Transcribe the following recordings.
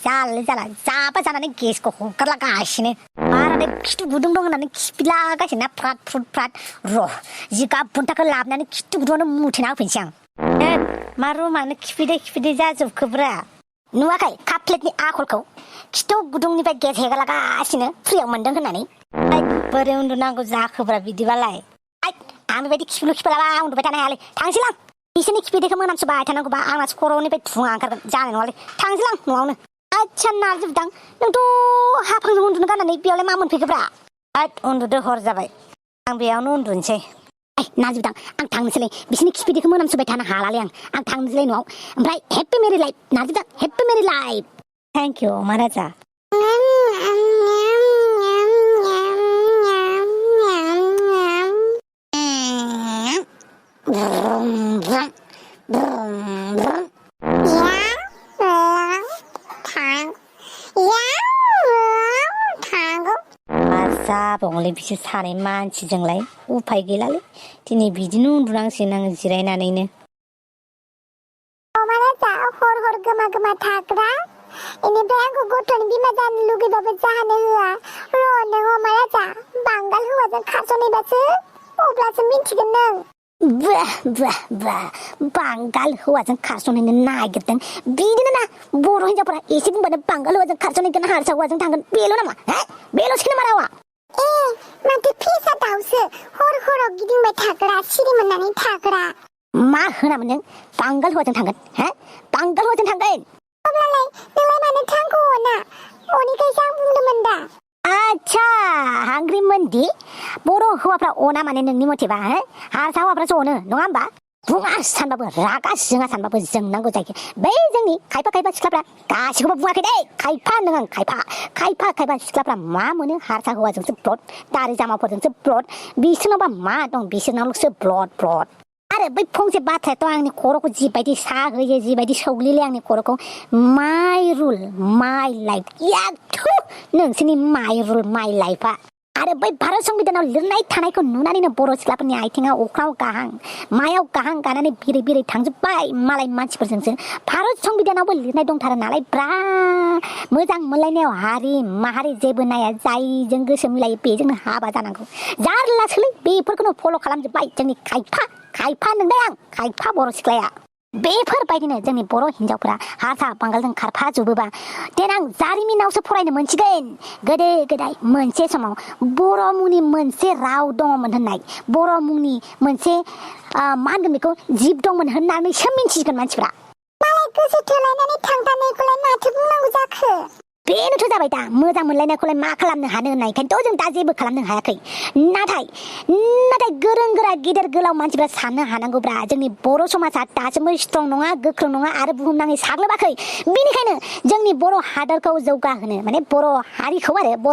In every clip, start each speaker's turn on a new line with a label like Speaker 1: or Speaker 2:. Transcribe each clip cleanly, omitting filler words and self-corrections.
Speaker 1: जाला जाबा जानानै गेसखौ हगारलागासिनो बाराद्राय खिथु गुदुं दं होननानै खिफिलागासिनो फ्रात फ्रुट फ्रात र' जिगाब बुन्थाखौ लाबोनानै खिथु गुदुङावनो मुथेना होफैनोसै आं मा रुमानो खिफिदै जाजोबखोब्रा नुवाखै काप प्लेटनि आखलखौ खिथु गुदुंनिफ्राय गेस हेगारलागासिनो फ्रियाव मोन्दों होननानै बोरै उन्दुनांगौ जाखोब्रा बिदिबालाय आं बेबायदि खिफिलु खिफिलाबा उन्दुबाय थानो हायालै थांसैलां बिसोरनि खिफिदैखौ मोनामसोबाय थानांगौबा आंनासो खर'निफ्राय धुङा ओंखारगोन जानाय नङालै थांसैलां न'आवनो आच्छा नारजिबदां नोंथ' हाफांजों उन्दुनो गाननानै बेयावलाय मा मोनफैखोब्रा उन्दुदो हर जाबाय आं बेयावनो उन्दुनोसै नारजिबदां आं थांनोसैलै बिसोरनि खिफिदैखौ मोनामसोबाय थानो हालालै आं थांनोसैलै न'आव ओमफ्राय हेप्पि मेरि लाइफ नारजिबदां happy married life thank you Maharaja जाबावलै बिसोर सानै मानसिजोंलाय उफाय गैलालै दिनै बिदिनो उन्दुनांसिगोन आङो जिरायनानैनो
Speaker 2: महाराजा हर गोमा गोमा थाग्रा इनिफ्राय आंखौ गथ'नि बिमा जानो लुगैबाबो जानो होआ र' नों महाराजा बांगाल हौवाजों खारस'नैबासो अब्लासो मिन्थिगोन नों
Speaker 1: बांगाल हौवाजों खारस'नैनो नागिरदों बिदिनो ना बर' हिनजावफोरा एसे बुंबानो बांगाल हौवाजों खारस'नैगोन हारसा हौवाजों थांगोन बेल' नामा बेल'सो नामा रावा
Speaker 2: माथो फेसा दाउसो हराव गिदिंबाय थाग्रा सिरि मोननानै थाग्रा
Speaker 1: मा होनामोन नों बांगाल हौवाजों थांगोन बांगाल हौवाजों थांगोन
Speaker 2: अब्लालाय नोंलाय मानो थांखौ अना अनिखायसो आं बुंदोंमोन दा
Speaker 1: आच्छा हांग्रिमोनदि बर' हौवाफ्रा अना माने नोंनि मथेबा हारसा हौवाफ्रासो अनो नङा होमबा बुङा सानबाबो रागा जोङा सानबाबो जोंनांगौ जायो बै जोंनि खायफा सिख्लाफ्रा गासिखौबो बुङाखै दे खायफा होनदों आं खायफा सिख्लाफ्रा मा मोनो हारसा हौवाजोंसो ब्लड दारि जामाफोरजोंसो ब्लड बिसोरनावबा मा दं बिसोरनावल'सो ब्लड आरो बै फंसे बाथ्रायाथ' आंनि खर'खौ जिबायदि साहोयो जिबायदि सौग्लिले आंनि खर'खौ माइ रुल माइ लाइफ याथु नोंसोरनि माइ रुल माइ लाइफआ आरो बै भारत संबिधानाव लिरनाय थानायखौ नुनानैनो बर' सिख्लाफोरनि आथिङा अख्राङाव गाहां मायाव गाहां गानानै बिरै थांजोब्बाय मालाय मानसिफोरजोंसो भारत संबिधानावबो लिरनाय दंथारो नालाय ब्रा मोजां मोनलायनायाव हारि माहारि जेबो नाया जायजों गोसो मिलायो बेजोंनो हाबा जानांगौ जारलासोलै बेफोरखौनो फल' खालामजोब्बाय जोंनि खायफा नोंलाय आं खायफा बर' सिख्लाया बेफोरबायदिनो जोंनि बर' हिनजावफोरा हारसा बांगालजों खारफाजोबोबा देनां जारिमिनावसो फरायनो मोनसिगोन गोदो गोदाय मोनसे समाव बर' मुंनि मोनसे राव दङमोन होननाय बर' मुंनि मोनसे मा होनगोन बेखौ जिब दंमोन होननानैसो मिन्थिगोन मानसिफ्रा
Speaker 2: मालाय गोसो थोलायनानै थांथारनायखौलाय माथो बुंनांगौ जाखो
Speaker 1: बेनोथ' जाबाय दा मोजां मोनलायनायखौलाय मा खालामनो हानो होननायखायनोथ' जों दा जेबो खालामनो हायाखै नाथाय गोरों गोरा गेदेर गोलाव मानसिफ्रा साननो हानांगौब्रा जोंनि बर' समाजा दासिमबो स्ट्रं नङा गोख्रों नङा आरो बुहुमनाङै साग्लोबाखै बेनिखायनो जोंनि बर' हादरखौ जौगाहोनो माने बर'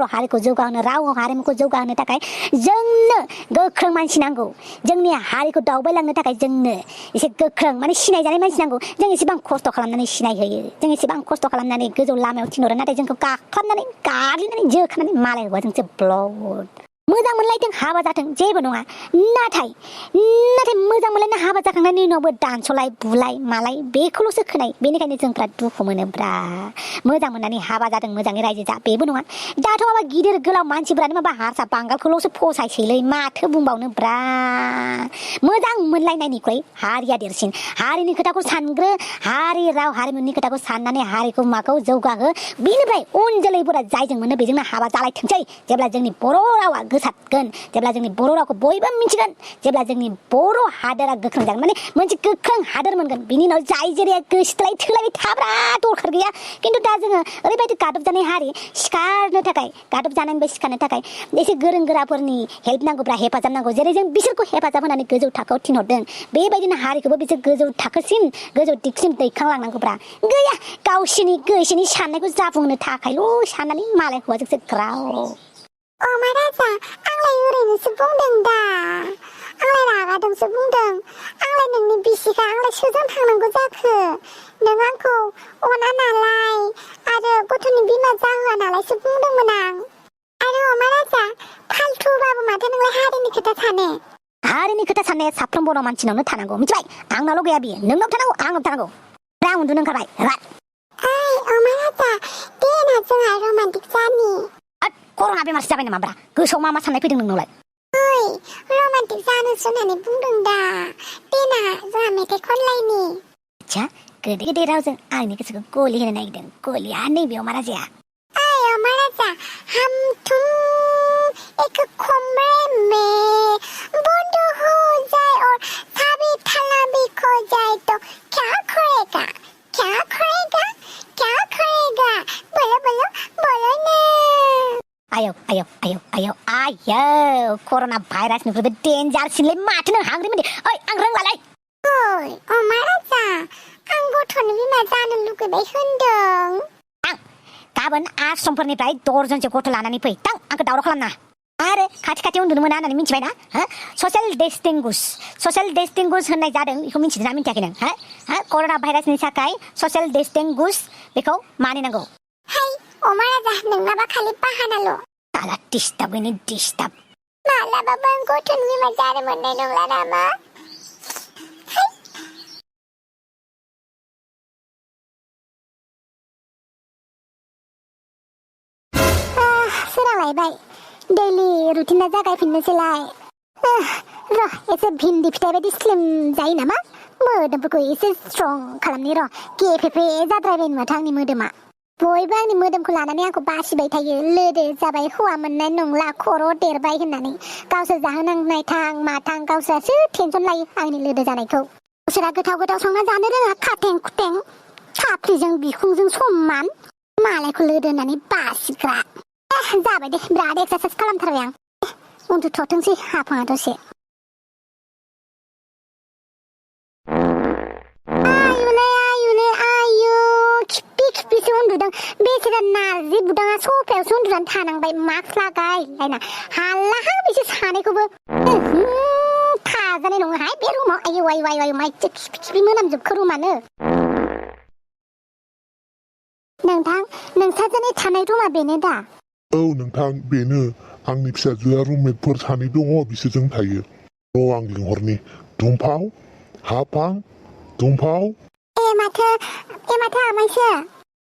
Speaker 1: हारिखौ जौगाहोनो राव हारिमुखौ जौगाहोनो थाखाय जोंनो गोख्रों मानसि नांगौ जोंनि हारिखौ दावबायलांनो थाखाय जोंनो एसे गोख्रों माने सिनायजानाय मानसि नांगौ जों एसेबां खस्थ' खालामनानै सिनायहोयो जों एसेबां खस्थ' खालामनानै गोजौ लामायाव थिनहरो नाथाय जोंखौ गाख्लाबनानै गाग्लिनानै जोखानानै मालाय हौवाजोंसो ब्लड मोजां मोनलायदों हाबा जाथों जेबो नङा नाथाय मोजां मोनलायना हाबा जाखांनायनि उनावबो दानस'लाय बुलाय मालाय बेखौल'सो खोनाय बेनिखायनो जोंफ्रा दुखु मोनोब्रा मोजां मोननानै हाबा जादों मोजाङै रायजो जा बेबो नङा दाथ' माबा गिदिर गोलाव मानसिफ्रानो माबा हारसा बांगालखौल'सो फसायसैलै माथो बुंबावनोब्रा मोजां मोनलायनायनिख्रुइ हारिया देरसिन हारिनि खोथाखौ सानग्रो हारि राव हारिमुनि खोथाखौ साननानै हारिखौ माखौ जौगाहो बिनिफ्राय उन जोलैफोरा जायजों मोनो बेजोंनो हाबा जालायथोंसै जेब्ला जोंनि बर' रावा गोसारगोन जेब्ला जोंनि बर' रावखौ बयबो मिथिगोन जेब्ला जोंनि बर' हादोरा गोख्रों जागोन माने मोनसे गोख्रों हादोर मोनगोन बिनि उनाव जाय जेरै गोसो थोलायबाय थाब्रा दरखार गैया खिन्थु दा जोङो ओरैबायदि गादब जानाय हारि गादब जानायनिफ्राय सिखारनो थाखाय एसे गोरों गोराफोरनि हेल्प नांगौब्रा हेफाजाब नांगौ जेरै जों बिसोरखौ हेफाजाब होनानै गोजौ थाखोआव थिनहरदों बेबायदिनो हारिखौबो बिसोर गोजौ थाखोसिम गोजौ दिगसिम दैखांलांनांगौब्रा गैया गावसोरनि गोसोनि साननायखौ जाफुंहोनो थाखायल' साननानै मालाय हौवाजोंसो ग्राव
Speaker 2: महाराजा आंलाय ओरैनोसो बुंदों दा आंलाय रागादोंसो बुंदों आंलाय नोंनि बिसिखा आंलाय सोरजों थांनांगौ जाखो नों आंखौ अना नालाय आरो गथ'नि बिमा जाहोआ नालायसो बुंदोंमोन आं आरो महाराजा फालथुबाबो माथो नोंलाय हारिनि खोथा सानो
Speaker 1: हारिनि खोथा साननाया साफ्रोम बर' मानसिनावनो थानांगौ मिथिबाय आंनावल' गैया बियो नोंनाव थानांगौ आंनाव थानांगौ दा उन्दुनो ओंखारबाय
Speaker 2: अमा राजा देना जोंहा रमान्टिक जानि
Speaker 1: कर'ना बेमारसो जाबाय नामा ब्रा गोसोआव मा साननाय फैदों नोंनावलाय
Speaker 2: ओइ रमान्टिक जानोसो होननानै बुंदों दा देना जोंहा मेथाइ खनलायनि
Speaker 1: आच्छा गोदै गोदै रावजों आंनि गोसोखौ गलि होनो नागिरदों गलिया नैबे अमा राजाया
Speaker 2: ओइ अमा राजा हम तुम एक कमरे में बंद हो जाए और सभी ताला भी खो जाए तो क्या करेगा बोलो बोलो बोलो ना
Speaker 1: आयौ कर'ना भाइरासनिफ्रायबो डेन्जारसिनलाय माथो नों हांग्रिमोन दे ओइ आं रोंलालाय
Speaker 2: ओइ अमा राजा आं गथ'नि बिमा जानो लुगैबाय होनदों
Speaker 1: आं गाबोन आश्रमफोरनिफ्राय दर्जनसो गथ' लानानै फै थां आंखौ दावराव खालामना आरो खाथि उन्दुनो मोना होननानै मिथिबायना ससियेल डिस्टेंगुस होननाय जादों बेखौ मिथिदों ना मिथियाखै नों कर'ना भाइरासनि थाखाय ससियेल डिस्टेंगुस बेखौ मानिनांगौ
Speaker 2: हाय अमा राजा नोंनाबा खालि बाहानाल'
Speaker 1: साला डिस्टार्ब
Speaker 2: मालाबाबो आं गथ'नि बिमा जानो मोननाय नंला नामा सोरांलायबाय दैलि रुटिना जागायफिननोसैलाय र' एसे भिन्दि फिथाइ बायदि स्लिम जायो नामा मोदोमफोरखौ एसे स्ट्रं खालामनि र' गेफेफे जाद्रायबाय माथो आंनि मोदोमा बयबो आंनि मोदोमखौ लानानै आंखौ बासिबाय थायो लोदो जाबाय हौवा मोननाय नंला खर' देरबाय होननानै गावसोर जाहोनांनाय थां माथां गावसोरासो टेनसन लायो आंनि लोदो जानायखौ गावसोरा गोथाव संना जानो रोङा खाथें खुथें साफ्रिजों बिखुंजों समान मालायखौ लोदो होननानै बासिग्रा जाबाय दे बिराद एक्सारसाइज खालामथारबाय आं उन्दुथ'थोंसै हाफाङा दसे खिफिसो उन्दुदों बेसेरा नारजि बुदाङा सफायावसो उन्दुनानै थानांबाय मास्क लागायलायना हालाहां बिसोर सानैखौबो थाजानाय नङाहाय बे रुमाव आयौ माइथो खिफि मोनामजोबखो रुमानो नोंथां नोंसाजोनि थानाय रुमा बेनो दा
Speaker 3: औ नोंथां बेनो आंनि फिसाजोआ रुममेटफोर सानै दङ बिसोरजों थायो आं लिंहरनि दुमफाव हाफां दुमफाव
Speaker 2: माथो आमायसो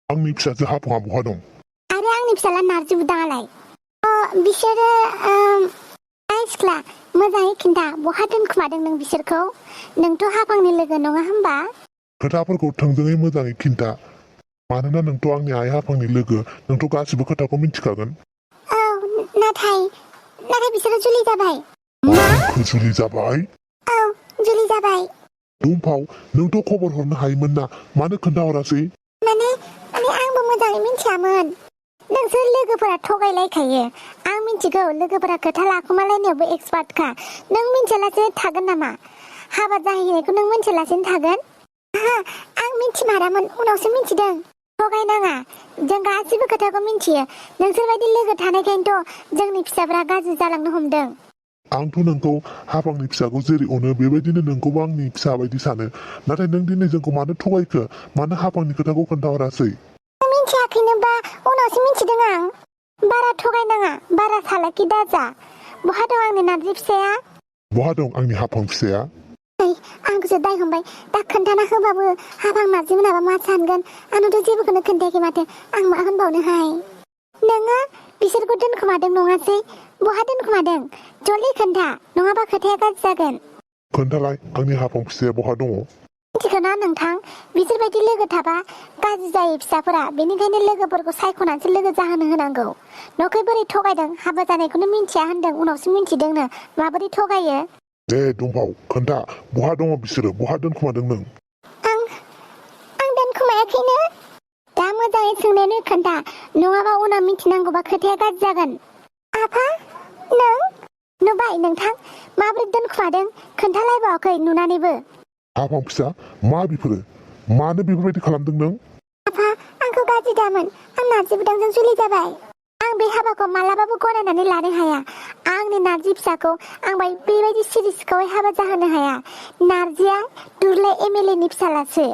Speaker 3: आंनि फिसाजो हाफाङा बहा दं
Speaker 2: आरो आंनि फिसाला नारजि बुदाङालाय बिसोरो सिख्ला मोजाङै खिन्था बहा दोनखुमादों नों बिसोरखौ नोंथ' हाफांनि लोगो नङा होमबा
Speaker 3: खोथाफोरखौ थोंजोङै मोजाङै खिन्था मानोना नोंथ' आंनि आइ हाफांनि लोगो नोंथ' गासिबो खोथाखौ मिथिखागोन
Speaker 2: औ नाथाय बिसोरो जुलि जाबाय
Speaker 3: मा जुलि जाबाय
Speaker 2: औ जुलि जाबाय
Speaker 3: दुमफाव नोंथ' खबर हरनो हायोमोन ना मानो खोन्थाहरासै
Speaker 2: माने आंबो मोजाङै मिथियामोन नोंसोर लोगोफोरा थगायलायखायो आं मिथिगौ लोगोफोरा खोथा लाखुमालायनायावबो एक्सपार्टखा नों मिथियालासे थागोन नामा हाबा जाहैनायखौ नों मिथियालासेनो थागोन आं मिथिमारामोन उनावसो मिथिदों थगायनाङा जों गासिबो खोथाखौ मिथियो नोंसोरबायदि लोगो थानायखायनोथ' जोंनि फिसाफ्रा गाज्रि जालांनो हमदों
Speaker 3: आंथ' नोंखौ हाफांनि फिसाखौ जेरै अनो बेबायदिनो नोंखौबो आंनि फिसा बायदि सानो नाथाय नों दिनै जोंखौ मानो थगायखो मानो हाफांनि खोथाखौ खोन्थाहरासै
Speaker 2: मिथियाखैनोबा उनावसो मिथिदों आं बारा थगायनाङा बारा सालाखि दाजा बहा दं आंनि नारजि फिसाया
Speaker 3: बहा दं आंनि हाफां फिसाया
Speaker 2: आंखौसो दाय हमबाय दा खोन्थाना होबाबो हाफां नारजि मोनाबा मा सानगोन आंनोथ' जेबोखौनो खोन्थायाखै माथो आं मा होनबावनोहाय नोङो बिसोरखौ दोनखोमादों नङासै बहा दोनखोमादों जल्दि खोन्था नङाबा खोथाया गाज्रि जागोन
Speaker 3: खोन्थालाय आंनि हाफां फिसाया बहा दङ
Speaker 2: मिथिगौना नोंथां बिसोरबायदि लोगो थाबा गाज्रि जायो फिसाफोरा बेनिखायनो लोगोफोरखौ सायख'नानैसो लोगो जाहोनो होनांगौ न'खै बोरै थगायदों हाबा जानायखौनो मिथिया होनदों उनावसो मिथिदोंनो माबोरै थगायो
Speaker 3: दे दंफाव खोन्था बहा दङ बिसोरो बहा दोनखोमादों नों
Speaker 2: आं दोनखोमायाखैनो दा मोजाङै सोंनायानो खोन्था नङाबा उनाव मिथिनांगौबा खोथाया गाज्रि जागोन आफा नों नुबाय नोंथां माबोरै दोनखोमादों खोन्थालायबावाखै नुनानैबो
Speaker 3: हाफां फिसा मा बेफोरो मानो बेफोरबायदि खालामदों नों
Speaker 2: आफा आंखौ गाज्रि दामोन आं नारजि बुदांजों जुलि जाबाय आं बे हाबाखौ मालाबाबो गनायनानै लानो हाया आंनि नारजि फिसाखौ आं बेबायदि सिरिसखौहाय हाबा जाहोनो हाया नारजिया दुर्लाय एमएलए नि फिसालासो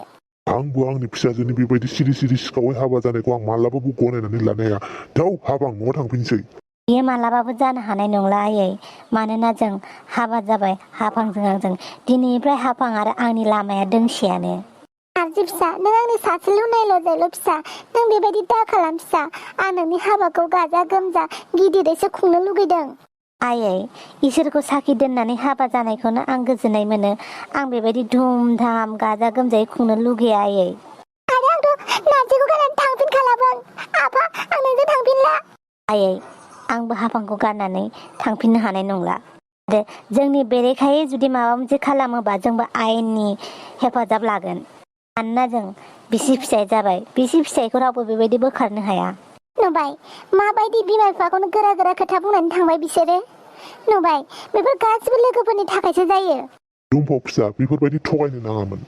Speaker 3: आंबो आंनि फिसाजोनि बेबायदि सिरि सिखावै हाबा जानायखौ आं मालाबाबो गनायनानै लानो हाया थौ हाफां न'आव थांफिनसै
Speaker 1: बेयो मालाबाबो जानो हानाय नंला आयै मानोना जों हाबा जाबाय हाफांजों आंजों दिनैनिफ्राय हाफां आरो आंनि लामाया दोंसेयानो
Speaker 2: नारजि फिसा नों आंनि सासेल' नायल' जायल' फिसा नों बेबायदि दा खालाम फिसा आं नोंनि हाबाखौ गाजा गोमजा गिदिरैसो खुंनो लुगैदों
Speaker 1: आयै इसोरखौ साखि दोननानै हाबा जानायखौनो आं गोजोननाय मोनो आं बेबायदि धुमधाम गाजा गोमजायै खुंनो लुगैया आयै
Speaker 2: आरो आंथ' नारजिखौ गारनानै थांफिनखालाबो आफा आं नोंजों थांफिनला
Speaker 1: आयै आंबो हाबाखौ गारनानै थांफिननो हानाय नंला आरो जोंनि बेरेखायै जुदि माबा मोनसे खालामोबा जोंबो आयेननि हेफाजाब लागोन मानोना जों बिसि फिसाय जाबाय बिसि फिसायखौ रावबो बेबायदि बोखारनो हाया
Speaker 2: नुबाय माबायदि बिमा बिफाखौनो गोरा गोरा खोथा बुंनानै थांबाय बिसोरो नुबाय बेफोर गासिबो लोगोफोरनि थाखायसो जायो
Speaker 3: दुम्फाव फिसा बेफोरबायदि थगायनो नाङामोन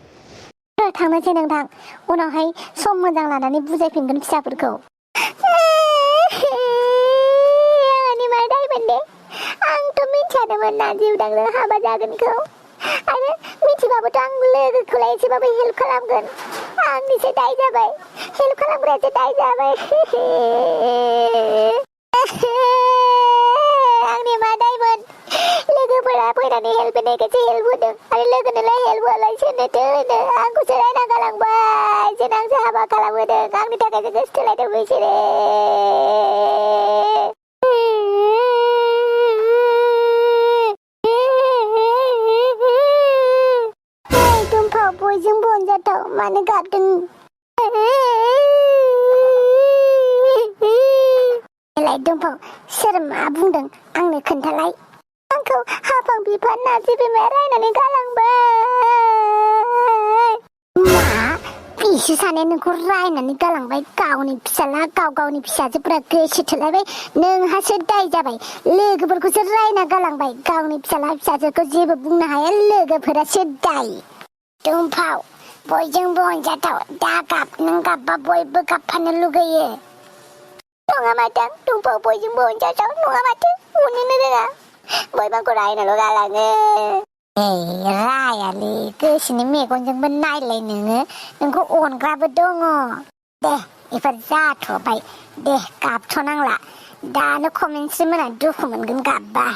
Speaker 2: थांनोसै नोंथां उनावहाय सम मोजां लानानै बुजायफिनगोन फिसाफोरखौ आंनि मा दायमोन दे आंथ' मिथियानोमोन नारजि उदांजों हाबा जागोनखौ आरो मिथिबाबोथ' आं लोगोखौलाय एसेबाबो हेल्प खालामगोन आंनिसो दाय जाबाय हेल्प खालामग्रायासो दाय जाबाय आंनि मा दायमोन लोगोफोरा फैनानै हेल्प होनायखायसो हेल्प होदों आरो लोगोनोलाय हेल्प होआलासेनोथो होनो आंखौसो रायना गालांबाय जेन आंसो हाबा खालामहोदों आंनि थाखायसो गोसथोलायदों बिसोरो दुम्फाव बयजोंबो अनजाथाव मानो गाबदों दुम्फाव सोर मा बुंदों आंनो खोन्थालाय आंखौ हाफां बिफा नारजि बिमाया रायनानै गालांबाय मा बिसोर सानै नोंखौ रायनानै गालांबाय गावनि फिसाला गावनि फिसाजोफोरा गोसो थोलायबाय नोंहासो दाय जाबाय लोगोफोरखौसो रायना गालांबाय गावनि फिसाला फिसाजोखौ जेबो बुंनो हाया लोगोफोरासो दाय दुम्फाव बयजोंबो अनजाथाव दा गाब नों गाबबा बयबो गाबफानो लुगैयो नङा माथो दुम्फाव बयजोंबो अनजाथाव नङा माथो अननोनो रोङा बयबो आंखौ रायनाल' गालाङो रायालै गोसोनि मेगनजोंबो नायलाय नोंखौ अनग्राबो दङ दे बेफोर जाथ'बाय दे गाबथ'नांला दानो कमेन्ट्रि मोना दुखु मोनगोन गाबबा